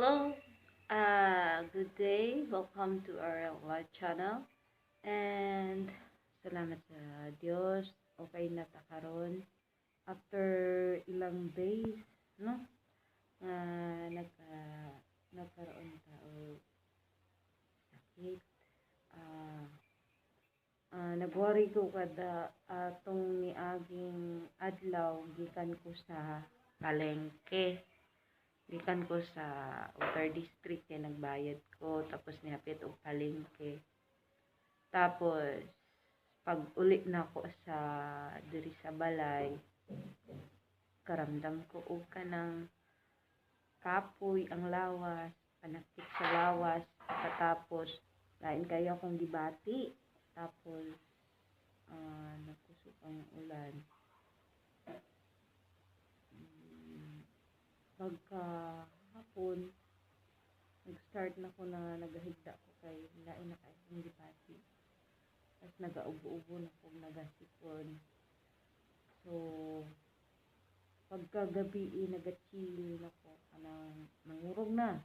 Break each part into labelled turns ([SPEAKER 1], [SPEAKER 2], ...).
[SPEAKER 1] Hello, good day. Welcome to our live channel. And salamat sa Dios. Okay na ta karon. After ilang days, no? Nga nagkaroon ta og sakit. Nag-worry ko kada atong niaging adlaw, gikan ko sa palengke, gikan ko sa Water District kay nagbayad ko, tapos nihapit og palengke, tapos pag uli na ko sa diri sa balay, karamdam ko og kanang kapoy ang lawas, panakit sa lawas. Pagkatapos lain kayo akong gibati, tapos nagkusog ang ulan. Pagka hapon, nag-start na ko na nagahigda ko kay lain na kay akong gibati. Tapos nagaubo-ubo na ko, nagasipon. So, pagkagabi, nagachill na ko, kanang nangurog na.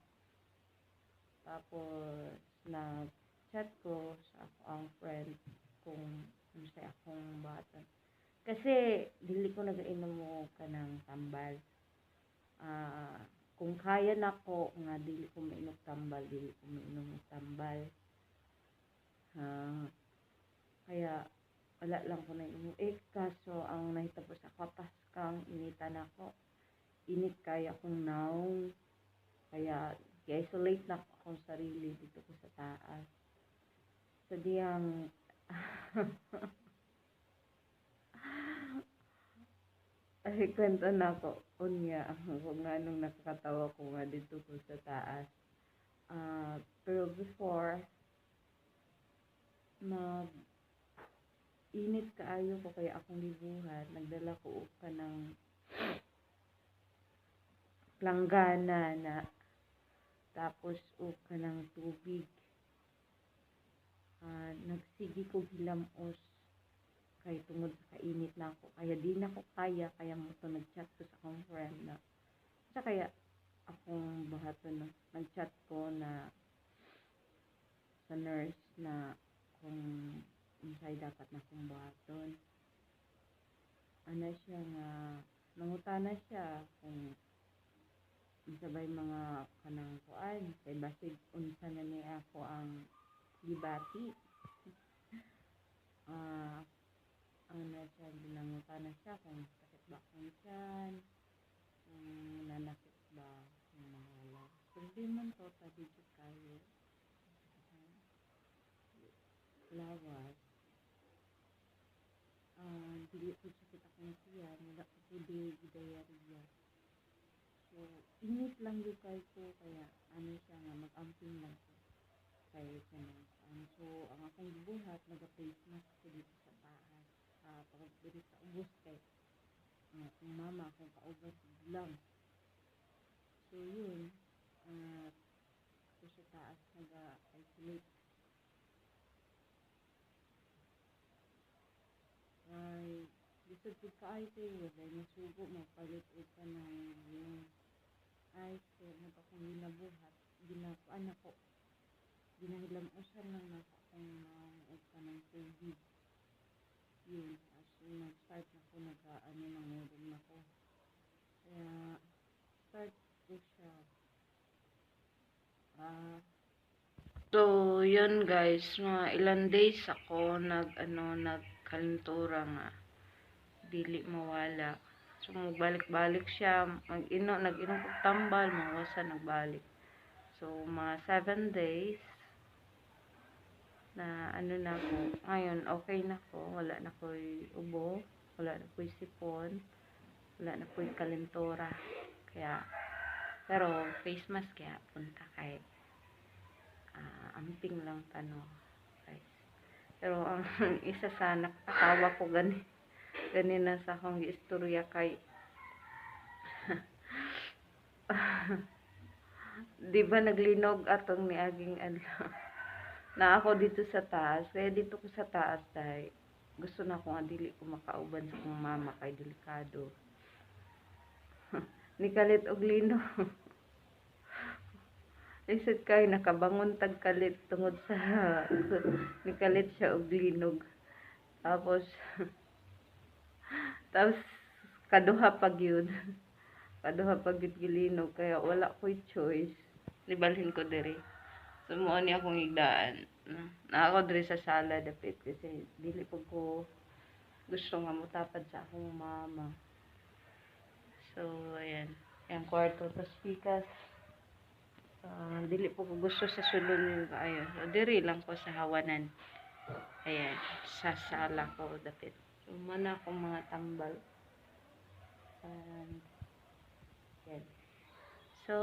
[SPEAKER 1] Tapos, nag-chat ko sa ako ang friend kung unsay akong buhaton. Kasi, dili ko nagainom mo kanang tambal. Kung kaya nako nga dili ko mainom tambal, dili ko mainom og tambal. Kaya wala lang ko nainom. Eh, kaso ang nahitabo sa ako, paskang inita nako. Init kaya akong nawong. Kaya i-isolate na ko akong sarili dito ko sa taas. Sa diyang ay, kwento na ko. Unya, kung nga nung nakakatawa ko nga dito ko sa taas. Pero before, nag init kaayo ko kaya akong gibuhat, nagdala ko og kanang planggana na, tapos og kanang tubig. Nagsige ko hilamos kay tungod sa kainit na ako. Kaya di na ko kaya, kaya mo to nag-chat ko sa akong friend na sa kaya akong buhaton, no? Nag-chat ko na sa nurse na kung unsay dapat na akong buhaton. Ana siya nga nangutana siya kung unsa bay mga kanang kuan kay basig unsa na ni ako ang gibati. Ano siya, nangutana siya kung sakit ba akong tiyan, kung nanakit ba ang mga lawas. Pero di man totally jud kayo lawas. Dili ko sakit akong tiyan, wala ko pud diarrhea. So, init lang gyud kay ko, kaya ano siya nga mag-amping lang ko kay kanang kuan. So, ang akong gibuhat, naga-face mask ko dito sa taas. Pag diri sa ubos kay ang akong mama akong kauban lang. So, yun. Ako sa taas naga-isolate. Ay, lisod pud kaayo kay walay masugo magpalit og kanang yung ice, kaya mo akong ginabuhat, ginakuan ako, ginahilamusan lang nako akong naong og kanang tubig. Yun, as nag-start na ko nag-ano, nangurog na ko. Kaya start ko siya. So, yun guys, mga ilang days ako nagkalentura nga dili mawala. So, magbalik-balik siya, nag-inom og tambal, mawasa, nagbalik. So, mga 7 days na ano na ko. Ngayon, okay na ko. Wala na ko'y ubo, wala na ko'y sipon, wala na ko'y kalentura. Kaya, pero face mask kaya punta kay amping lang tano, guys. Pero ang isa sa nakakatawa ko gani na sa akong istorya kay di ba naglinog atong niaging adlaw na ako dito sa taas? Kaya dito ko sa taas dahil gusto na akong dili ko makauban sa akong mama kay delikado. Nikalit og linog. Lisod kay nakabangon tag kalit tungod sa nikalit siya og linog. Tapos kaduha pa gyud. Kaduha pa gyud gilinog kaya wala ko'y choice. Nibalhin ko diri. So mao ni akong higdaan. Na ako diri sa sala dapit kasi dili pud ko gusto nga motapad sa akong mama. So ayan, yung kwarto, tapos pikas. Ah, dili po ko gusto sa sulod yung kaayo. So, diri lang ko sa hawanan. Ayan, sa sala ko dapit. So, mana akong mga tambal. And, yan. So,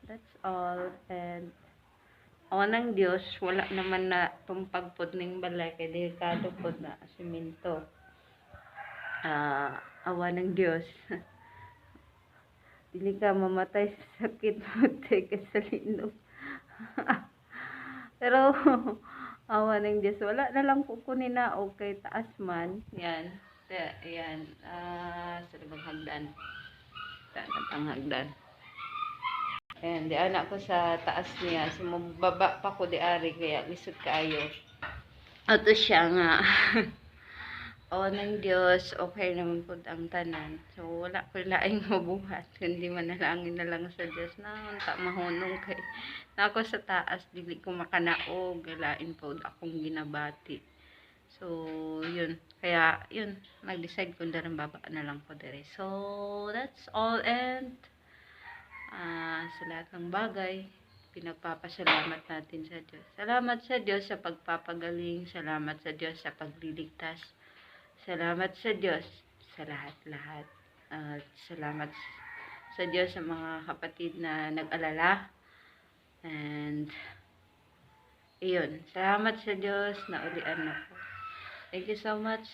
[SPEAKER 1] that's all. And, awa ng Diyos, wala naman na tumpag pod ning balay kay delikado pod na simento. Ah, awa ng Diyos. Dili ka mamatay sa sakit, matay ka sa linog. Pero, awa ng Diyos, wala na lang ko kunin na okay, taas man. Yan. Yan. Ah, sa libang hagdan. Ang hagdan. Ayan, di anak ko sa taas niya. So, mababa pa ko di ari, kaya lisod kaayo. Ato siya nga. Awa ng Diyos, okay naman po ang tanan. So, wala ko laing mabuhat. Kundi manalangin na lang sa Diyos na unta mahunong kay na ako sa taas, dili ko makanaog, lain po akong ginabati. So, yun. Kaya, yun, nag-decide ko na baba na lang ko dire. So, that's all and sa lahat ng bagay, pinagpapasalamat natin sa Diyos. Salamat sa Diyos sa pagpapagaling, salamat sa Diyos sa pagliligtas, salamat sa Diyos sa lahat-lahat. At salamat sa Diyos sa mga kapatid na nag-alala. And, iyon. Salamat sa Diyos na ulian ako. Thank you so much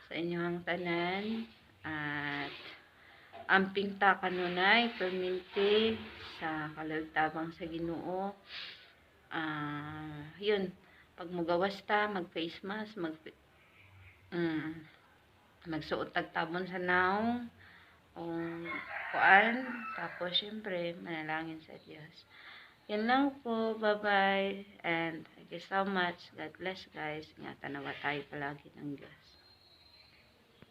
[SPEAKER 1] sa inyong tanan. At amping ta kanunay, perminti sa kalagtabang sa Ginoo. Ah, yun. Pag mugawas ta, mag face mask, magsuot tag tabon sa naong o kuan, tapos syempre manalangin sa Diyos. Yan lang po. Bye-bye. And thank you so much. God bless, guys. Ingatan nawa tayo palagi ng Diyos.